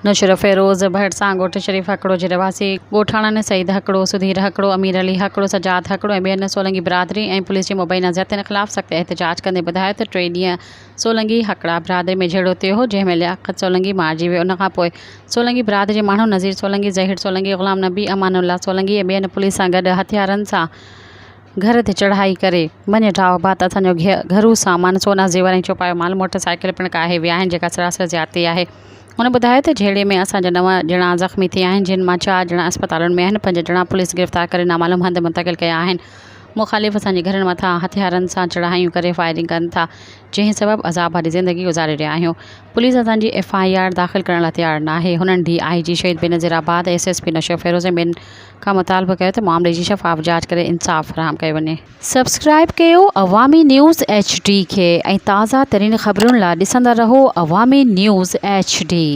نوشهروفيروز ڀرسان ڳوٺ شريف هڪڙو جي رهواسي ڳوٺاڻن سعيد هڪڙو، سڌير هڪڙو، امير علي هڪڙو، سجاد هڪڙو ۽ ٻين سولنگي برادري ۽ پوليس جي مبينا زيادتين خلاف سخت احتجاج ڪندي ٻڌايو ته ٽي ڏينهن سولنگي هڪڙا برادري ۾ جهيڙو ٿيو هو جنهن ۾ لياقت سولنگي مارجي ويو ان کان پوء سولنگي برادري جي ماڻهن نذير سولنگي، ظهير سولنگي، غلام نبي، امان الله سولنگي ۽ ٻين پوليس سان گڏ هٿيارن سان گهر تي چڙهائي ڪري ڀڃ ڊاهه بعد اسان جو گهرو سامان، سونا زيور ۽ چوپايو مال، موٽر سائيڪل پڻ ڪاهي ويا آهن جيڪا سراسر زيادتي آهي. هن ٻڌايو ته جهيڙي ۾ اسان جا نو ڄڻا زخمي ٿيا آهن جن مان چار ڄڻا اسپتالن ۾ آهن، پنج ڄڻا پوليس گرفتار ڪري نامعلوم هنڌ منتقل ڪيا آهن. مخالف اسان جي گهرن مٿان هٿيارن سان چڙهايون ڪري فائرنگ ڪن ٿا جنهن سبب عذاب ڀري زندگي گذاري رهيا آهيون. پوليس اسان جي ايف I R داخل ڪرڻ لاء تيار ناهي. هنن ڊي I جي شهيد بينظير آباد، ايس ايس پي نوشهروفيروز ۽ ٻين کان مطالبو ڪيو ته معاملي جي شفاف جاچ ڪري انصاف فراهم ڪيو وڃي. سبسڪرائيب ڪيو عوامي نيوز ايڇ ڊي کي ۽ تازه ترين خبرن لا ڏسندا رهو عوامي نيوز ايڇ ڊي.